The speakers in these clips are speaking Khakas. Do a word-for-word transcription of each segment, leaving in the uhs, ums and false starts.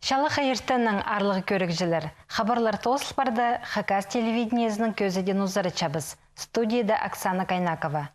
Чалахай иртеннең, аарлығ кӧрігҷілер. Хабарлар тоозыл парды, Хакас телевидениезінің кӧзідиин узаратчабыс. Студияда Оксана Кайнакова.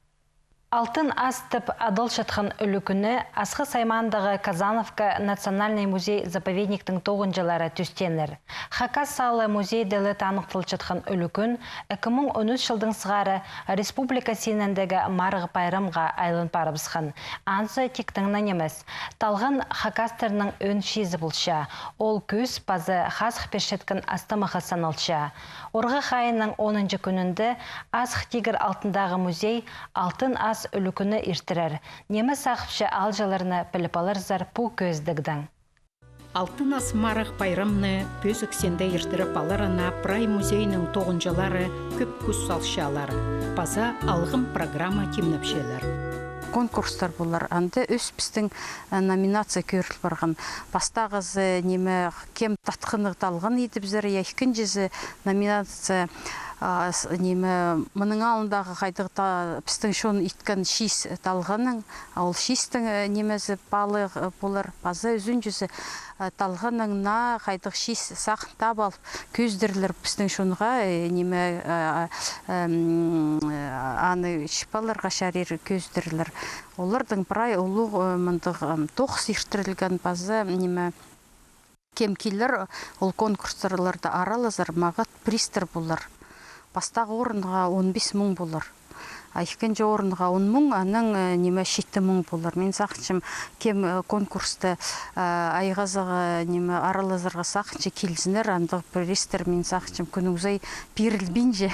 «Алтын ас» тіп адалчатхан ӱлӱкӱнні Асхыс аймаандағы Казановка национальный музей-заповедниктің тоғынҷылары тӧстееннер. Хакас саалы музейде ле таныхталчатхан ӱлӱкӱн ікі муң он ӱс чылдаң сығара республика синіндегі марығ пайрамға айлан парыбысхан. Анзы тиктең не нимес. Талған хакастарның ӧӧн чиизі полча. Ол кӱс паза хазых пирчеткен ас-тамахха саналча. Орғах айының онынҷы кӱнінде Асхыс тигір алтындағы музей «Алтын ас» ӱлӱкӱнні иртірер. Ниме сағыпча аалҷыларны, піліп аларзар пу кӧзідігдең. «Алтын ас» марығ пайрамны пӧзік синде иртіріп аларына прай музейнің тоғынҷылары кӧп кӱс салчалар. Паза алғым программа тимнепчелер. Конкурстар полар. Анда ӱс пістің, э, номинация кӧріл парған. Пастағызы, ниме, кем татхынығ талған идібізер, я, ікінҷізі номинация, а, с-, ниме, мының алнындағы хайдағ-да пістің чон иткен чиис талғанның, а ол чиистің, э, нимезі, палы, э, полар. Паза ӱзінҷізі, э, талғанның наа хайдағ чиис сағын таап алып кӧзідерлер пістің чонға, э, ниме, э, эм, э, аны чіп аларға чарир кӧзідерлер. Оларның прай улуғ, э, мындағ, м, тоғыс иртірілген паза, ниме, кем килер, ол конкурстарда аралазар, мағат призтер полар. Пастағы орынға он пис муң полар. А ікінҷі орынға он муң, анаң, э, ниме, читі муң полар. Мин сағынчам, кем, э, конкурста, э, айғазарға, ниме, аралазарға сағынча, килзіннер, андағ призтер, мин сағынчам, кӱннің сай пирілбинче.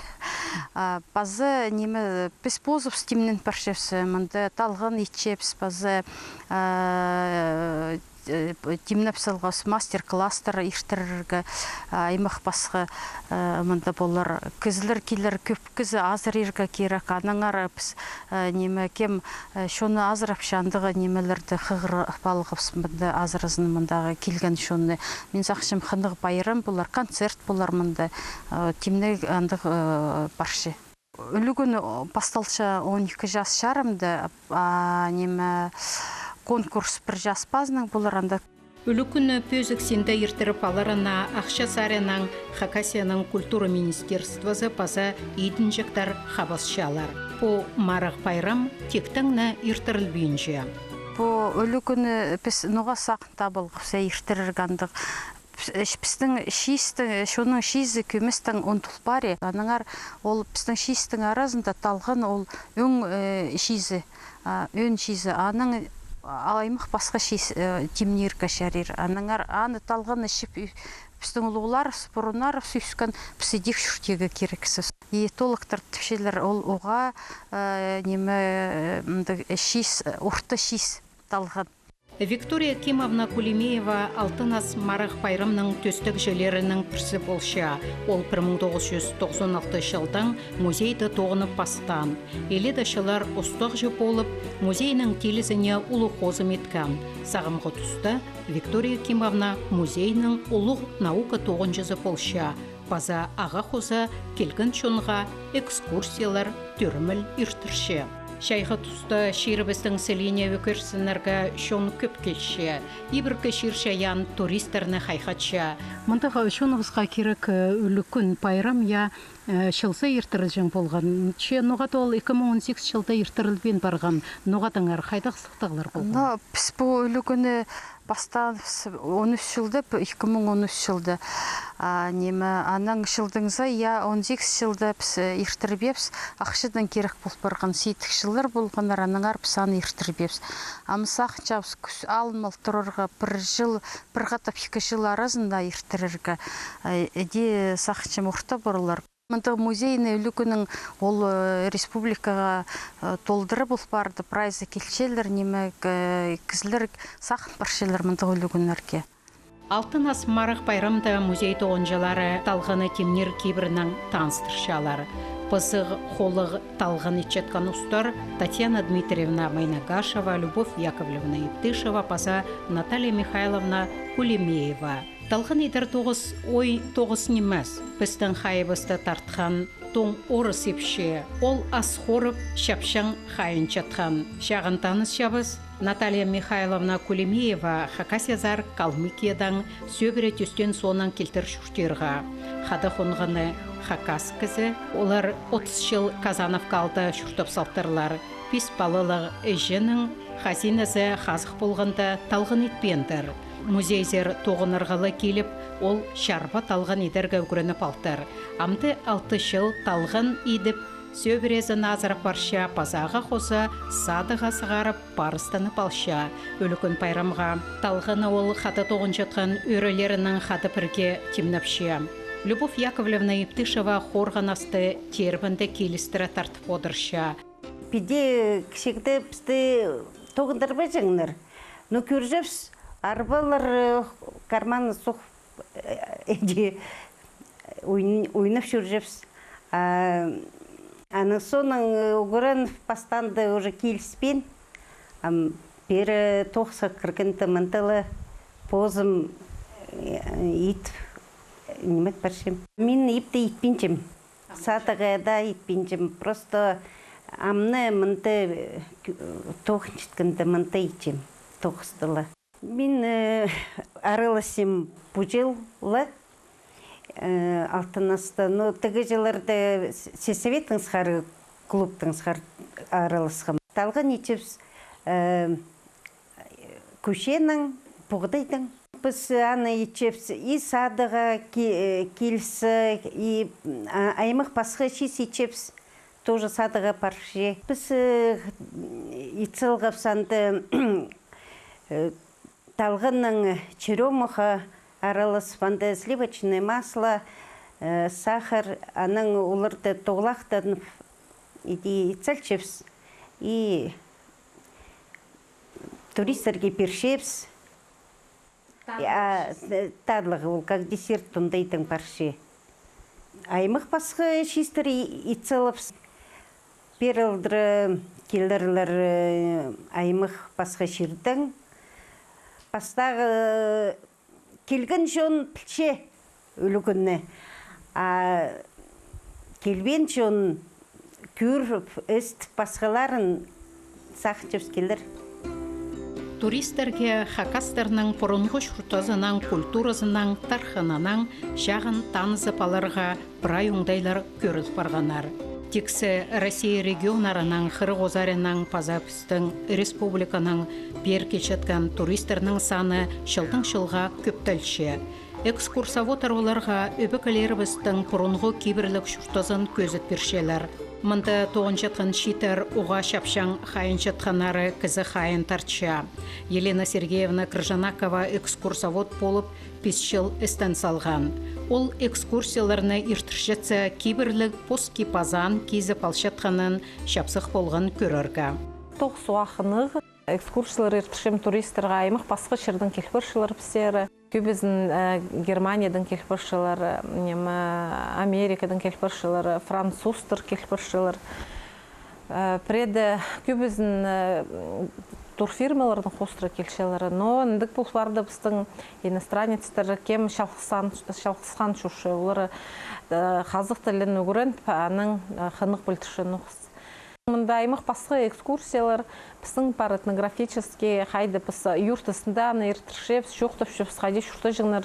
А, паза, ниме, піс позыбыс тимнен парчабыс, мында талған итчебіс, паза, э, э, тимнеп салғабыс мастер-класстар иртірерге, а, аймах-пасха, э, мында полар. Кізілер килер, кӧп кізі азырирға кирек. Аннаңар піс, э, ниме, кем, э, чонны азырапча, андағ нимелерні хығырып алғабыс мында азыразын, мындағы килген чонны. Мин сағынчам, хынығ пайрам полар, концерт полар мында, э, тимнег андағ, э, парча. Ӱлӱкӱн, о, пасталча он ікі час чарымда, а, ниме, конкурс пір час пазынаң полар анда. Ӱлӱкӱнні пӧзік синде иртіріп аларына Ахча саринаң Хакасияның культура министерствозы паза идінҷектер хабасчалар. Пу марығ пайрам тиктең не иртірілбинче. Пу ӱлӱкӱнні піс ноға сағын таап алғабыс иртірерге андағ. Піс-, пістің чиистің, чонның чиизі кӧместең ундул парир. Аннаңар ол пістің чиистің аразында талған ол ӧӧн, э, чиизі, а, ӧӧн чиизі. Анаң, а, аймах-пасха чиис, э, тимнирге чарир. Аннаңар аны талғанны чіп, ӱ-, пістің улуғларыбыс, пуруннарыбыс ӧскен, піс идӧк чуртирға кирекпіс. Диетологтар тіпчелер, ол уғаа, э, ниме, э, мындағ чиис, орта чиис талған. Виктория Кимовна Кулемеева «Алтын ас» марығ пайрамның тӧстегҷілерінің пірсі полча. Ол пір муң тоғыс чӱс тоғызон алты чылдаң музейде тоғынып пастаан. Илееде чыллар устағҷы полып, музейнің тилізіне улуғ хозым иткен. Сағамғы туста Виктория Кимовна музейнің улуғ наука тоғынҷызы полча. Паза ағаа хоза килген чонға экскурсиялар, тӧріміл иртірче. Чайғы туста чирібістің сілиине ӧкерсінерге чон кӧп килче. Ибіркі чир-чайаан туристерні хайхатча. Мындағ чоныбысха кирек, э, ӱлӱкӱн пайрам, я, э, чыл сай иртірілҷең полған. Че ноға-да ол ікі муң он сигіс чылда иртірілбин парған. Ноға таңар, хайдағ сылтағлар полған? Но піс пу ӱлӱкӱнні пастаабыс он ӱс чылда, пу ікі муң он ӱс чылда. А, ниме, анаң чылдаң сай, я, он сигіс чылда піс, э, иртірбеебіс, ахчадаң кирек пол парған, сидік чыллар полғаннар, аннаңар піс аны иртірбеебіс. Ам сағынчабыс кӱс алынмал турарға, пір чыл, пір хатап ікі чыл аразында иртірерге. Э, іди сағынчам орта парар. Мындағ музейный ӱлӱкӱннің ол, э, республикаға, э, толдыра пол парды, прайзы килчелер, ниме, э, кізілер сағын парчалар мындағ ӱлӱкӱннерге. «Алтын ас» марығ пайрамда музей тоғынҷылары талғанны тимнир кибірінең таныстырчалар. Пызығ, холығ талған итчеткен устар Татьяна Дмитриевна Майнагашева, Любовь Яковлевна Иптышева паза Наталья Михайловна Кулемеева. Талған идер тоғыс ой тоғыс нимес. Пістің хайабысты тартхан Тоң орыс ипчі, ол ас хорып, чапчаң хайынчатхан. Чағын танысчабыс. Наталья Михайловна Кулемеева Хакасиязар Калмыкиядаң сӧбіре тӧстеен соонаң килтір чуртирға. Хада хонғаны хакас кізі, олар отыс чыл Казановка аалда чуртап салтырлар. Пис палалығ іҷенің хазиназы хазых полғанда, талған итпеендір. Музейзер тоғынарға ла киліп, ол чарба талған идерге ӱгреніп алтыр. Амды алты чыл талған идіп, сӧбірезін азырап парча, паза ағаа хоза садығға сығарып, парыстанып алча. Ӱлӱкӱн пайрамға талғанны ол хада тоғынчатхан ӧӧрелерінең хада пірге тимнепче. Любовь Яковлевна Иптышева хорған асты теербенде килістіре тартып одырча. Піди кічігде пісті тоғындырбаҷаңнар. Ну, кӧрҷебіс, арбалар, э, карманы суғып, э, иди, ойн-, ойнап чӧрҷебіс. А, аның соонаң, э, ӱгрен пастаанда уже киліспин. Ам пеер тоғысха кіргенде мында ла позым, э, ит, ниме парчам. Мин ипте итпинчем. Садығда итпинчем. Просто амны мында, э, тоғынчатханда мында итчем. Тоғыста ла. Мин, э, араласчам пу чыл ла, э, Алтын аста. Ну, тігі чылларда с-, сельсоветтің сығара, клубтың сығара араласхам. Талған итчебіс, э, кӱченең, пуғдайдаң. Піс аны итчебіс и садығға ки-, э, киліссе, и, м, а, аймах пасха чиис итчебіс. Тоже садығға парча. Піс, э, ит салғабыс анда, э, талғаннаң черемуха аралас, анда сливочное масло, э, сахар, анаң оларды тоғлахтанып, иди ит салчабыс. И туристерге пирчебіс. Я, э, тадлығ ол, как десерт, тундайдаң парча. Аймах пасха чиистер и-, ит салыбыс. Пеер алдыра килерлер, э, аймах пасха чирдең. Пастағы, э, килген чон пілче ӱлӱкӱнні. А килбеен чон кӧріп, істіп, пасхаларын сағынчабыс килер. Туристерге хакастарның пурунғы чуртазынаң, культуразынаң, тархынанаң чағын танызып аларға прай оңдайлар кӧріл парғаннар. Тиксі Россия регионнарынаң, хырығ озарынаң паза пістің республиканаң пеер килчеткен туристернің саны чылдаң чылға кӧптелче. Экскурсоводтар оларға ӧбекелерібістің пурунғы кибірліг чуртазын кӧзіт пирчелер. Мында тоғынчатхан чииттер уғаа чапчаң хайынчатханнары кізі хайын тартча. Елена Сергеевна Крыжанакова экскурсовод полып, пис чыл істен салған. Ол экскурсияларны иртірчетсе, кибірліг пос кип-азаан кизіп алчатханын чапсых полған кӧрерге. Тоғыс уғаа хынығ. Экскурсиялар иртірчем туристерге, аймах пасха чирдең киліп парчалар пістерге. Кӧбізін, э, Германиядаң киліп парчалар, э, ниме, Америкадаң киліп парчалар, э, французтар киліп парчалар. Э, пірееде кӧбізін, э, турфирмаларның хоостыра килчелер. Но індіг пол парды, пістің иностранецтер кем чалғысхан, чалғысхан чӧрче. Олар, э, хазых тілін ӱгреніп, анаң, э, хынығ пілдірче нооза. Мында аймах пасха экскурсиялар, пістің пар этнографический, хайди піс юрт істінде аны иртірчебіс, чоохтапчабыс, хайди чуртаҷаңнар,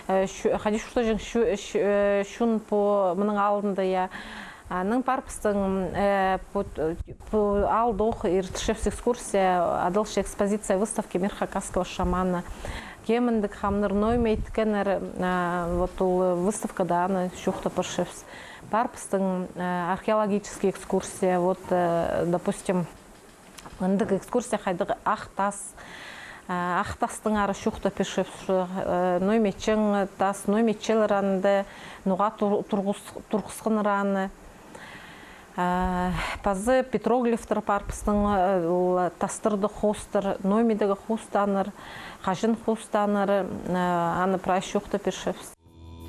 э, чу-, хайди чуртаҷаң чу-, ч-, э, чон пу мының алнында, я. Анаң пар пістің, э, пу, пу аалда ох иртірчебіс экскурсия, адалча экспозиция выставки «Мир хакасского шамана». Кем індіг хамнар, ноо ниме иткеннер, а, вот ол выставкада аны чоохтап парчабыс. Пар пістің, э, археологический экскурсия, вот, э, допустим, ындығ экскурсия хайдағ ах тас, э, ах тастаңар чоохтап пирчебіс, э, ноо ниме итчең тас, ноо ниме итчелер анда, ноға тур-, турғыс-, турғысханнар аны. Э, паза петроглифтер пар пістің, э, ол тастарда хоостар, ноо нимедегі хоостааннар, хаҷан хоостааннар, э, аны прай чоохтап пирчебіс.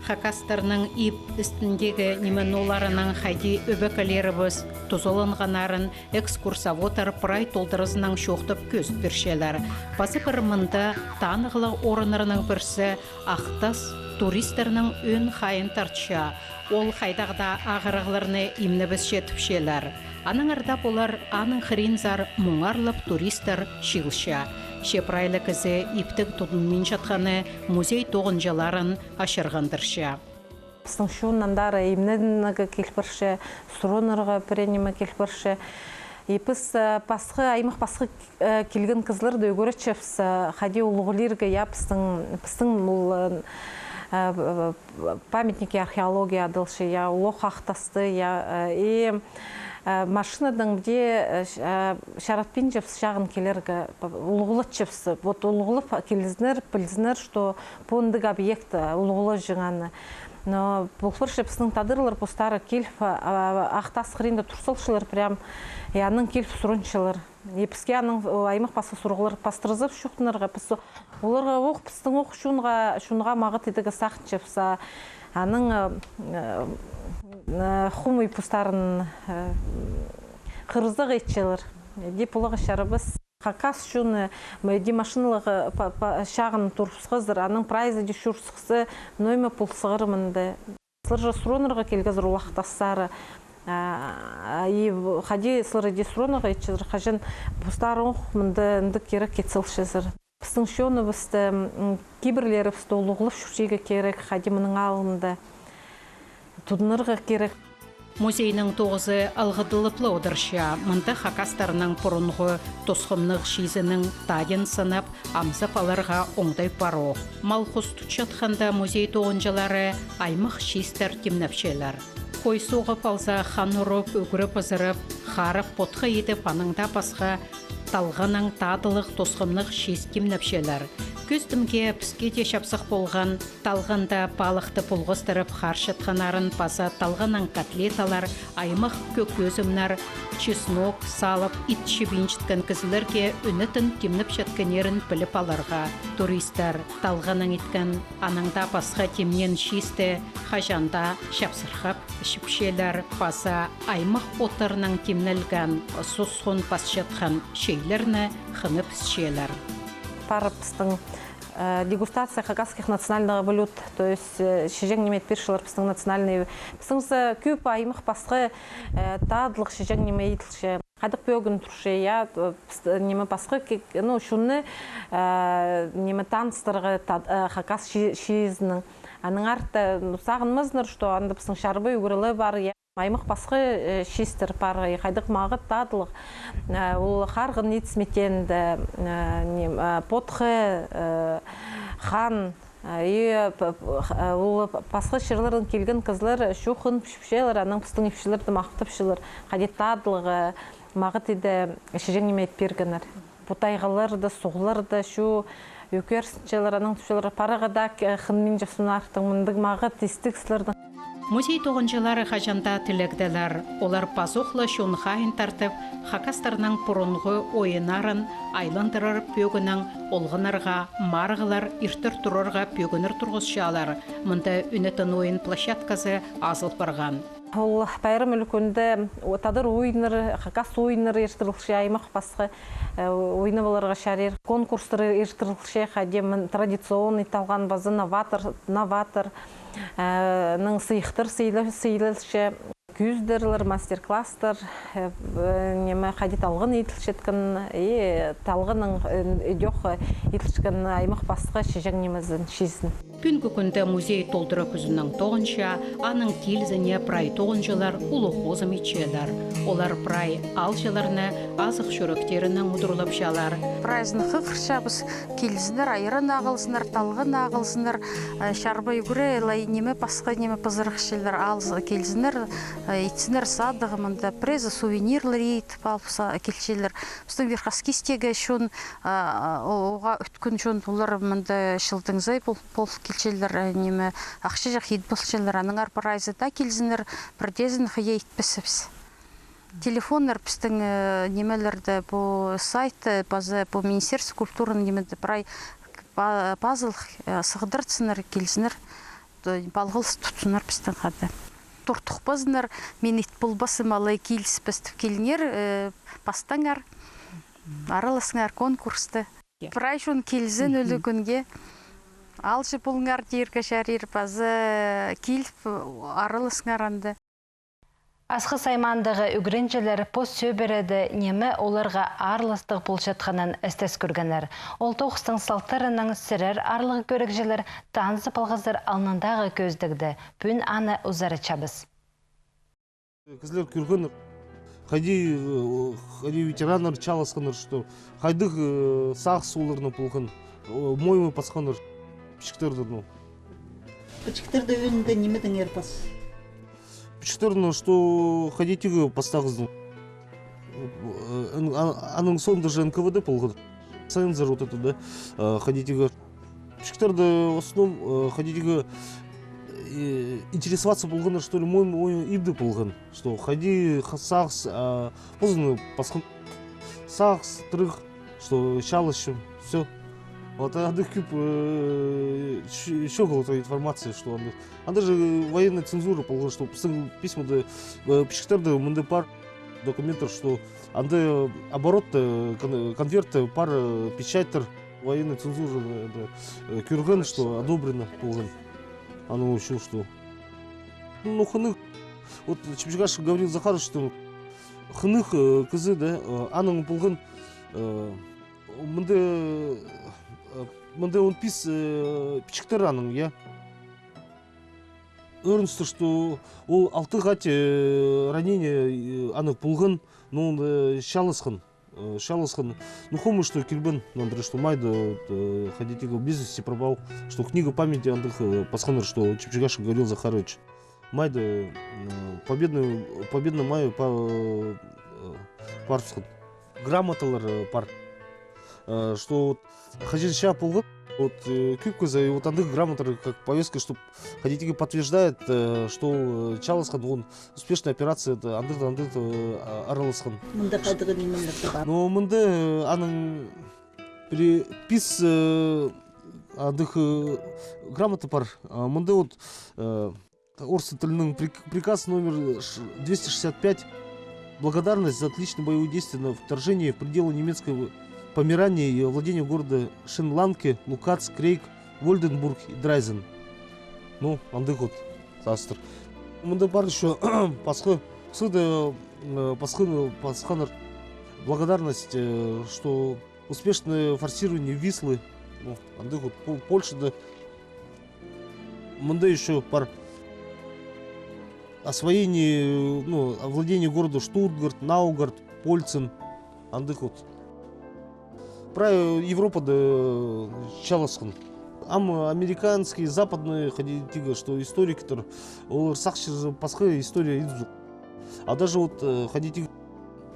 Хакастарның ип істіндегі ниме-нооларынаң хайди ӧбекелерібіс тузаланғаннарын экскурсоводтар прай толдыразынаң чоохтап кӧзіт пирчелер. Паза пір мында танығлығ орыннарның пірсі Ах тас туристернің ӧӧн хайын тартча. Ол хайдағ даа ағырығларны имнебісче тіпчелер. Аннаңар даа полар аның хыринзар муңарлап туристтер чыылча. Че прай ла кізі иптіг тудынминчатханы музей тоғынҷыларын ачырғандырча. Пістің чоннаң андар имненерге киліп парча, сурынарға пірее ниме киліп парча. И піс, э, пасха, аймах пасха, э, килген кізілерді ӱгретчебіс, э, хайди улуғлирға, я, пістің, пістің ол, э, э, памятники археологии адалча, я, улуғ ах тасты, я, э, и, э, машинадаң піди, э, ч-, э, чаратпинчабыс чағын килерге, улуғлатчабыс. Вот улуғлап килзіннер, пілзіннер, что пу андағ объект, э, улуғлаҷаң аны. Но пу парча пістің тадарлар постары киліп, а, а, ах тас хыринда тур салчалар прям, и аннаң киліп сурынчалар. И піске анаң, о, аймах пасха сурығлар пастырзабыс чоохтанарға, піс о-, оларға ох, пістің ох чонға, чонға мағат идерге сағынчабыс, а анаң, э, э, хомай постарын, э, хырызығ итчелер. Иди поларға чарабас. Хакас чоны, м, иди машиналарға па-, па-, чағын турыбысхазар, анаң прайзы иди чурсыхса, ноо ниме пол сығар мында. Сылар же сурынарға килгезер ол ах тастары. А, и хайди сылар иди сурынарға итчезер, хаҷан постарың ох мында андағ кирек кит салчазар. Пістің чоныбысты, м, кибірлерібісті улуғлап чӧрерге кирек, хайди мының алнында тудынарға кирек. Музейнің тоғызы алғыдылып ла одырча, мында хакастарның пурунғы тосхымнығ чиизінің тадин сынап, амзап аларға оңдай пар ох. Мал-хус тутчатханда музей тоғынҷылары аймах чиистер тимнепчелер. Хой соғып алза, хан урып, ӱгре пызырып, харап, потха идіп, анаң даа пасха талғаннаң тадылығ тосхымнығ чиис тимнепчелер. Кӧзідімге, піске дее чапсых полған талғанда палыхты полғастырып харчатханнарын паза талғаннаң котлеталар, аймах кӧк ӧзімнер, чеснок салып ит чібинчеткен кізілерге ӱнетін тимнепчеткеннерін піліп аларға. Туристтер талғаннаң иткен, анаң даа пасха тимнеен чиисті хаҷан даа чапсырхап ічіпчелер паза аймах оттарнаң тимнелген сусхун пасчатхан чейлерні хынып ісчелер. Пар пістің, э, дегустация хакасских национальных блюд, то есть, э, чиҷең ниме ит пирчелер пістің национальный. Пістің за кӧп аймах пасха, э, тадылығ чиҷең ниме иділче. Хайдағ пӧгін турча, я, піс-, ниме пасха ки-, ну, чонны, э, ниме таныстырарға та-, э, хакас чи-, чиизінең. Анаң артых, ну, сағынмазыннар, что анда пістің чарба ӱгрелер пар, я. Аймах пасха, э, чиистер пар, и хайдағ мағат тадылығ. Э, ол харғын ит сметенада, э, ним-, э, потха, э, хан, э, и, э, п-, п-, х-, э, ол п-, пасха чирлердең килген кізілер чоохтанып ӱчіпчелер, анаң пістің ипчілерді махтапчалар. Хайди тадылығ, э, мағат иде чиҷең ниме ит пиргеннер. Пу тайғаларда, суғларда чоо ӧкерсінчелер, анаң тіпчелер, парарға даа, э, хынминчебіс мыннаң артых, мындағ мағат истіг сірернің. Музей тоғынҷылары хаҷан даа тілегделер. Олар пазох ла чон хайиин тартып, хакастарның пурунғы ойыннарын айландырар пӧгіннең олғаннарға марығлар иртір турарға пӧгіннер турғысчалар. Мында ӱнетін ойын площадказы азыл парған. Ол пайрам ӱлӱкӱнде о-, тадар ойыннар, хакас ойыннар иртірілче, аймах пасха, э, ойнап аларға чарир. Конкурстар иртірілче, хайди мын традиционный талған паза новатор, новатор, э, ның сыйыхтар сыйла-, сыйлалча. Кӧзідерлер, мастер-класстар, э, э, ниме, хайди талған иділчеткен, и талғанның, э, идӧк, э, иділчеткен аймах пасха чиҷең нимезін, чиизін. Пӱӱнгі кӱнде музей толдыра кӱзінең тоғынча, аның килізіне прай тоғынҷылар улуғ позым итчелер. Олар прай аалҷыларны азых чӱректерінең удурлапчалар. Прайзын хығырчабыс, килзіннер, айран ағылзыннар, талған ағылзыннар, э, чарба ӱгре, лай ниме, пасха ниме пызырығ чіли алза, килзіннер, э, итсіннер садығ, мында прайзы сувенирлар идіп алып са-, килчелер. Пістің Верхоскистегі чон, а, о-, оға ӧткін чон, олар мында чылдың сай пол-, пол килчелер, а, ниме, ахчаҷах ит полчалар, аннаңар прайзы даа килзіннер, пірдеезін хыйа итпесібіс. Телефоннар пістің, э, нимелерде, пу сайтта, паза пу Министерство культурының нимеде прай па-, пазылых, э, сығдыртсыннар, килзіннер, т-, палғалыс тутсыннар пістің хада. Тортухпазыннар, мин ит полбасым, алай киліспес тіп киліңер, э, пастаңар, араласыңар конкурста. Прай чон килзін ӱлӱкӱнге. Алча полыңар тирге чарир, паза киліп араласыңар анда. Асхыс аймаандағы ӱгренҷілер пос сӧбіреде ниме оларға аарластығ полчатханын істес кӧргеннер. Ол тоғыстың салтарынаң сірер, аарлығ кӧрігҷілер, танызып алғазар алнындағы кӧзідігде. Пӱӱн аны узаратчабыс. Кізілер кӧргеннер, хайди, э, хайди ветераннар чааласханнар, что хайдағ, э, сағыс оларның полған, э, мойымы пасханнар пічіктерді, ну. Пічіктерді ӧӧнінде нимедеңер пас? Пічіктерді, ну, что хайди тігі пастағызын. Э, ан-, а-, аның соонда же Н К В Д полған. Сензор вот это, да, э, хайди тігі пічіктерді в основном, э, хайди тігі, э, интересоваться полғаннар, что ли, мойым, мойым ибде полған, что хайди ха-, сағыс, а, позының пасхан сағыс, тырых, что чааласчам, всё. Вот, андағ кӧп, э, ч-, чоғыл вот информация, что андағ. Анда же военная цензура полған, что пістің письмода, э, пічіктерде мында пар документтер, что анда оборотта, кон-, конвертте пар, э, печатьтер, военная цензура, э, кӧрген, что одобрено полған. Аның ӱчӱн, что, ну, хынығ, вот Чепчигашев Гаврил Захарович, что хынығ, э, кізі, да, э, аның полған, э, мында, э, мында он пис, э, пічіктер аның, я. Ӧріністіг, что ол алты хати, э, ранение, э, аның полған, но ол, э, чааласхан, э, чааласхан. Ну, хомай, что килбеен, нандыра, что майда, вот, э, хайди тігі, без вести пропал, что книга памяти андағ, э, пасханнар, что Чепчигашев Гаврил Захарович. Майда, э, победный, победный май па-, э, парыбысхан. Грамоталар, э, пар. Э, что вот хаҷанҷа полған, вот, э, кӧп кізі, и вот андағ грамоталар, как повестка, чтоб хайди тігі подтверждает, э, что, э, чааласхан, он успешная операция, это андағ, андағ, э, а-, араласхан. Мында хайдағ нимелер пар? Но мында, э, аның пір пис, э, андағ, э, грамота пар. А мында вот, э, орыс тілінең прик-, приказ номер ш-, двести шестьдесят пять. Благодарность за отличные боевые действия на вторжении в пределы немецкой Померании и овладение города Шенланке, Лукац, Крейг, Вольденбург и Драйзен. Ну, андағ вот сағыстар. Мында пар ещё пасха, сыды, э, пасха, пасханнар. Благодарность, э, что успешное форсирование Вислы. Ну, андағ вот Пол-, Польшада. Мында ещё пар освоение, ну, овладение города Штутгарт, Наугарт, Польцен. Андағ вот. Прай Европада, э, чааласхан. Ам американский, западный, хайди тігі, что историктер, олар сағынча пасха история идіп. А даже вот, э, хайди тігі,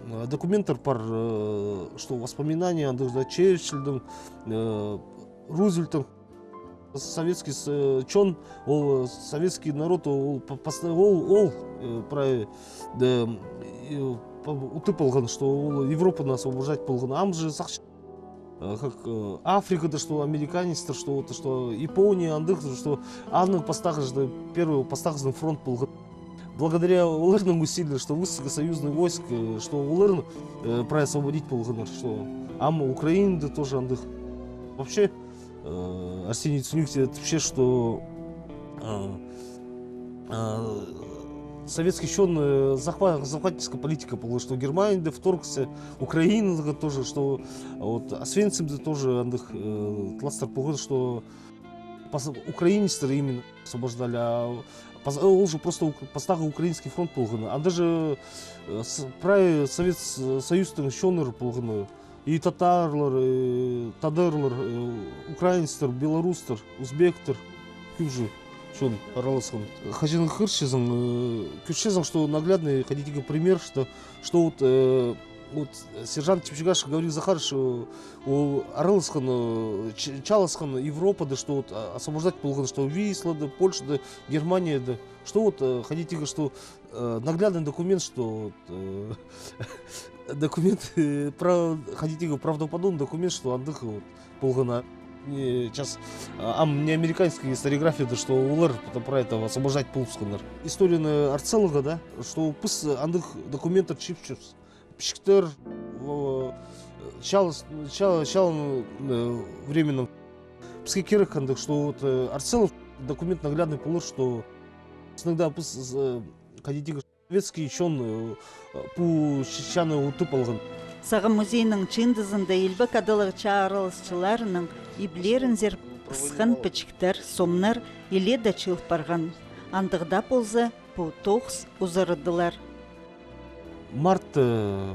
э, документтер пар, э, что воспоминания андағ, да, Черчилльдің, э, Рузвельттің. Советский с-, э, чон, ол, э, советский народ, ол, па-, пас-, ол, ол, э, прай, да, э, па-, утып алған, что ол Европаны освобождать полған. Ам же сағынча, э, как, э, Африкада, что американецтер, что вот, что Япония, андағ, что аның пастағызы, первый пастағызы фронт полған. Благодаря оларның усилиям, что высокосоюзный войск, э, что олар, э, прай освободить полғаннар, что ам Украинада тоже андағ. Вообще, э, Арсений Яценюк тіпче, что, э, э, советский чон, э, захва-, захватническая политика полған, что Германияда вторгся, Украинаға тоже, что вот Освенцимде тоже андағ, э, кластер полған, что пас-, украинецтер именно освобождали, а пас-, ол же просто ук-, пастағы Украинский фронт полған. Анда же, э, с-, прай Совет С-, Союзтың чоннары полған. И татарлар, и тадарлар, э, украинецтер, белорустар, узбектер, кӧп же чон араласхан. Хаҷан хығырчазың, э, кӧрчезің, что наглядный, хайди тігі пример, что, что вот, э, вот сержант Чепчигашев Гаврил Захарович, э, ол араласхан, э, ч-, чааласхан Европада, что вот, а, освобождать полған, что Вислада, Польшада, Германияда, что вот, э, хайди тігі, что, э, наглядный документ, что вот, э, документ, э, прав-, хайди тігі, правдоподобный документ, что андағ вот полған, а, не, сейчас, а, ам не американский историографияда, что олар потом про это освобождать полыбысханнар. Историяны артсаларға, да, что піс андағ документтер чыыпчабыс. Пічіктер, о, чал-, чал-, чалын, э, временің. Піске кирек андағ, что вот, э, артыс ла документ наглядный полар, что сынында піс, э, хайди тирге, советский чон, э, пу чааны утып алған. Сағам музейнің чыындызында илбек адалығ чаа араласчыларының иблерінзер ысхан пічіктер, сомнар илееде чыыл парған. Андағ даа полза, пу тоғыс узарадылар. Март, э,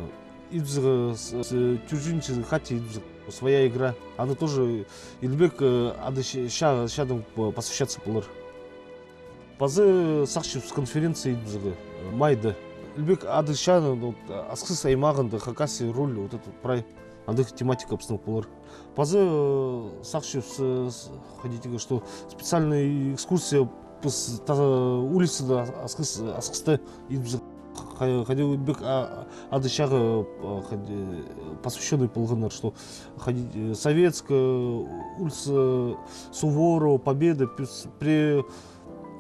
ит пізе, с-, с-, тӱрчӱнҷі хати ит пізе, «Своя игра». Аны тоже илбек, э, ады ча-, ча-, чаанаң п-, посвящаться полар. Пазы сағынчабыс конференция ит пізе, э, майда. Илбек ады чаанаң, вот, Асхыс аймағында Хакасия роль, вот это прай андағ тематика пістің полар. Пазы, э, сағынчабыс, э, с-, хайди тирге, что специальная экскурсия піс та-, улицада Асхыс, Асхыста ит пізе, ха-, хайди илбек, а, ады чааға, а, хайди, посвящённый полғаннар, что хайди, э, Советская, улица Суворова, Победы, піс пре-,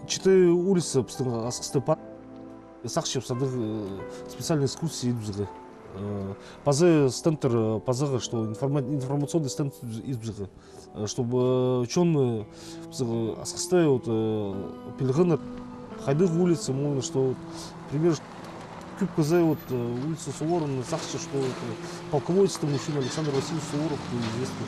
читі улица пістің Асхыста пар. Сағынчабыс андағ, э, специальный экскурсия ит пізе. Э, пазы стендтер, э, пазарға, что информа-, информационный стенд ит пізе. Э, чтобы, э, чон, э, пізе, э, Асхыста, вот, э, пілгеннер, хайдағ улица, можно, что, вот, пример, кӧп кізі, вот, э, улица Суворова, сағынча, что, вот, э, полководецтің ӱчӱн Александр Васильевич Суворов, кто известный.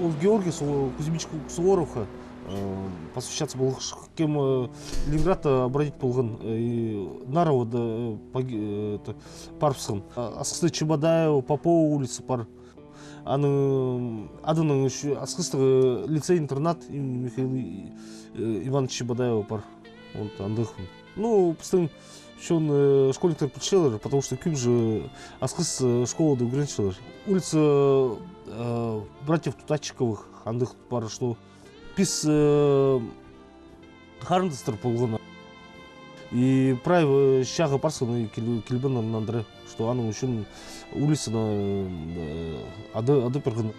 Ол Георгий Суворов, Кузьмич Суворовха, э, посвящаться полған, кем, э, Ленинградта оборонять полған, э, и Наровода, э, поги-, э, это, парыбысхан. А, Асхыста Чебодаева, Попова улица пар. Аның адынаң ещё Асхыстағы лицей-интернат имени Михаила, э, Ивановича Чебодаева пар. Вот, андағ. Ну, пістің чон, э, школьниктер пілчелер, потому что кӧп же Асхыс, э, школада ӱгренчелер. Улица, э, братьев Тутачиковых, андағ пар, что пис, э, харындастар полған. И прай, э, чааға парзаң, и кил-, килбеен нандыра, что аның ӱчӱн улицаны, э, ады, ады пирген.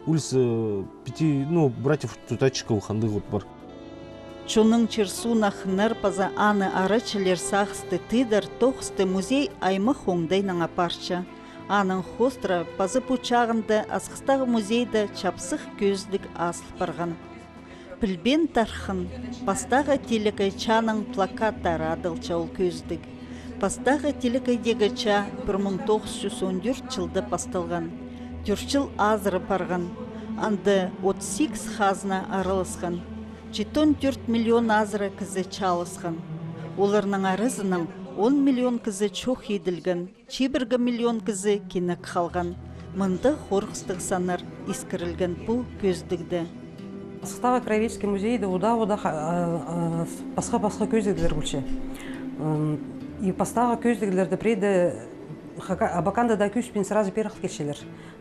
Улица пяти, ну, братьев Тутачиковых, андағ вот пар. Чонның чир-суун ахыннар паза аны арачылар сағысты тыыдар тоғысты музей аймах оңдайнаң апарча. Аның хоостыра паза пу чағында Асхыстағы музейде чапсых кӧзідіг азыл парған. Пілбеен тархын, пастағы телекей чааның плакаттары адалча ол кӧзідіг. Пастағы телекейдегі чаа пір муң тоғыс чӱс он тӧрт чылда пасталған. Тӧрт чыл азыра парған. Анда отыс сигіс хазна араласхан. Читон тӧрт миллион азыра кізі чааласхан. Оларның аразынаң он миллион кізі чох иділген. Чибіргі миллион кізі кинек халған. Мында хорғыстығ саннар искірілген пу кӧзідігде. Асхыстағы краеведческий музейде удаа-удаа ха-, а, а, с-, пасха-пасха кӧзідіглер полча. М, и пастағы кӧзідіглерді пірее дее Хака-, Абаканда даа кӧзітпин, сразу пеер ах килчелер.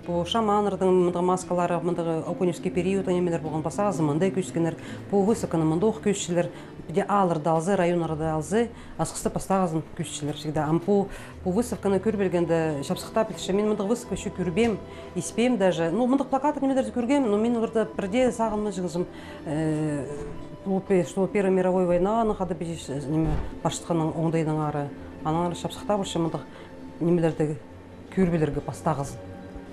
Пу шаманнарның мындағ маскалары, мындағ окуневский период нимелер полған, пастағызын мында кӧзіткеннер, пу выставканы мында ох кӧзітчелер. Піди аалларда алза, районнарда алза, Асхыста пастағызын кӧзітчелер всегда. Ам пу, пу выставканы кӧр пиргенде чапсыхтап пілчем. Мин мындағ выставка чох кӧрбеем, испеем даже. Ну, мындағ плакаттар нимелерні кӧргем, но мин оларны пір дее сағынмаҷаңмын. Э, пу пе-, что Первая мировая война, аның хада пиҷе, ниме, парчатханның оңдайнаң ары. Анаң ары чапсыхтап пілчем мындағ нимелерні кӧр пирерге пастағызын.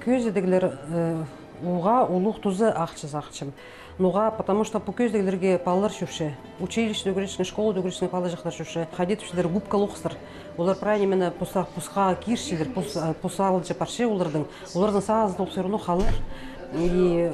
Кӧзідіглер, э, уғаа улуғ туза ахча, сағынчам. Ноға, потому что пу кӧзідіглерге палалар чӧрче. Училищеде ӱгренчеткен, школада ӱгренчеткен палаҷахтар чӧрче. Хайди тіпчелер, губкалығ оостар. Олар прай нимені пуса-, пусха кирчелер, пус-, э, пус алынча парча оларның. Оларның сағызында ол всё равно халар. И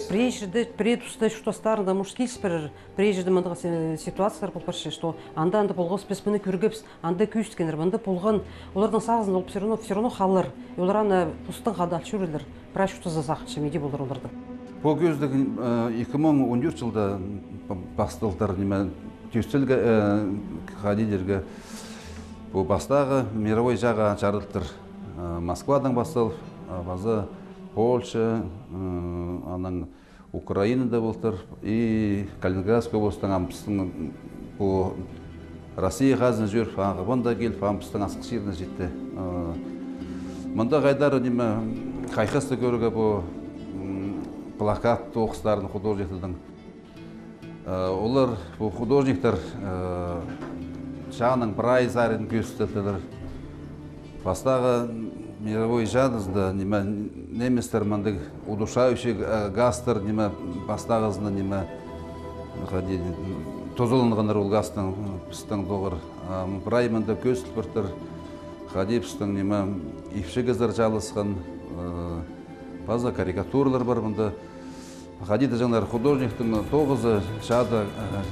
пірее чирде, пірее туста чуртастарында, может, киліс пирер, пірее чирде мындағ си-, ситуациялар пол парча, что анда-анда полғабыс, піс мыны кӧргебіс. Анда кӧзіткеннер, мында полған, оларның сағызында ол всё равно, всё равно халар. И олар аны пустың хада ал чӧрерлер. Прай чуртаза, сағынчам, иди полар оларның. Пу кӧзідіг, э, ікі муң он тӧрт чылда па-, пасталдыр, ниме, тӧстелге, э, хайди тирге, пу пастағы мировой чааға чарыдылтыр. Э, Москвадаң пастал, э, паза Польша, э, анаң Украинада полтыр, и Калининградская областьтың, ам пістің пу Россия хазына чӧріп, ағаа панда киліп, ам пістің Асхыс чиріне читті. Э, мында хайдар, ниме, хайхасты кӧрерге пу, м, плакат тоғыстарын художниктернің. Э, олар, пу художниктер, э, чааның прай сарин кӧзіт салдылар. Пастағы Мировой чаадызында, ниме, немецтер мындағ удушающий, э, газтар, ниме, пастағызында, ниме, хайди, тузаланғаннар ол газтаң, пістің тоғыр. А, прай мында кӧзіл пиртір, хайди пістің, ниме, ипчі кізілер чааласхан, э, паза карикатуралар пар мында. Хайди тіҷеңнер, художниктің тоғызы чаада, э,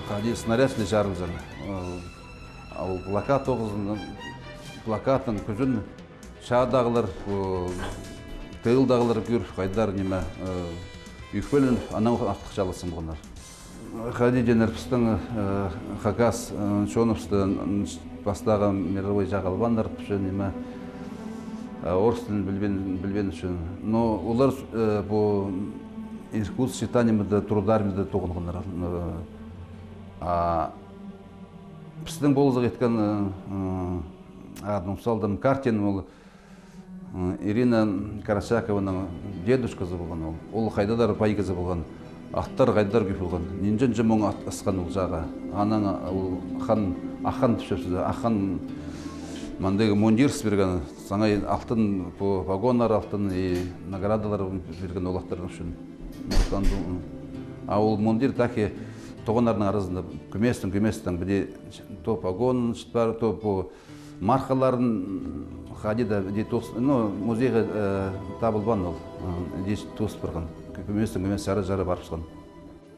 хайди снаряд чарылҷаң. Э, а ол плакат тоғызын, плакаттың кӱзін чаадағылар, пу, тылдағылар кӧр, хайдар, ниме, э, ӧкпеленіп, анаң артых чааласхан полғаннар. Хайди тиңнер пістің, э, хакас, э, чоныбысты, м, пастағы мировой чааға албааннар, піче, ниме, э, орыс тілін пілбеен, пілбеен ӱчӱн. Но олар, э, пу Иркутск, Чита, нимеде, Трудармияда тоғынғаннар. Э, а пістің полызығ иткен, э, э, адын ум салдым, картина ол, э, Ирина Карачакованың дедушказы полған ол. Ол хайдағ-да пай кізі полған. Аттар хайдағ-да кӧп полған. Нинҷе-нинҷе муң ат ысхан ол чааға. Анаң ол хан, ахан тіпчебіс, ахан мындағ мундир пирген. Саңай алтын, пу погоннар алтын и наградалар пирген ол аттарның ӱчӱн. А ол мундир тахи тоғаннарның аразында кӧместең, кӧместең, піди то погон чіт пар, то пу маркаларын, хайди даа, піди тоос-, ну, музейға, э, табылбаан ол, э, піди тоос парған. Кӧместең кӧмес чараа-чараа парыбысхан.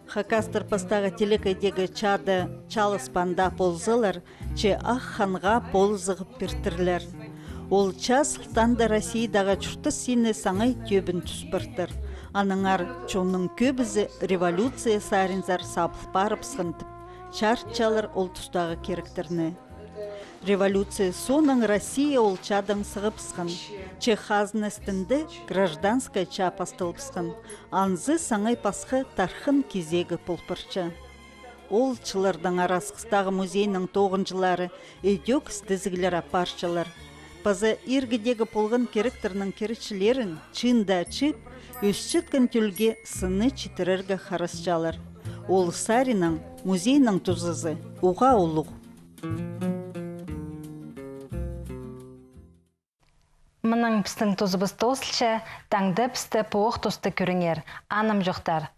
Хакастар пастағы телекейдегі чаада чааласпаан даа ползалар, че Ах ханға полызығ пиртірлер. Ол чаа сылтаанда Россиядағы чуртас сині саңай тӧбін тӱс партыр. Аннаңар чонның кӧбізі революция саринзар сабыл парыбысхан тіп чарытчалар ол тустағы киректерні. Революция соонаң Россия ол чаадаң сығыбысхан, че хазна істінде гражданскай чаа пасталыбысхан, анзы саңай пасха тархын кизегі пол парча. Ол чыллардаң аразығыстағы музейнің тоғынҷылары ідӧк істезіглер апарчалар. Паза иргідегі полған киректернің киречілерін чыында чыып, ӧсчеткен тӧлге сыны читірерге харасчалар. Ол саринаң музейнің тузазы уғаа улуғ. Мынаң пістің тузыбыс тоозылча, таңда пісті пу ох туста кӧріңер, анымҷохтар.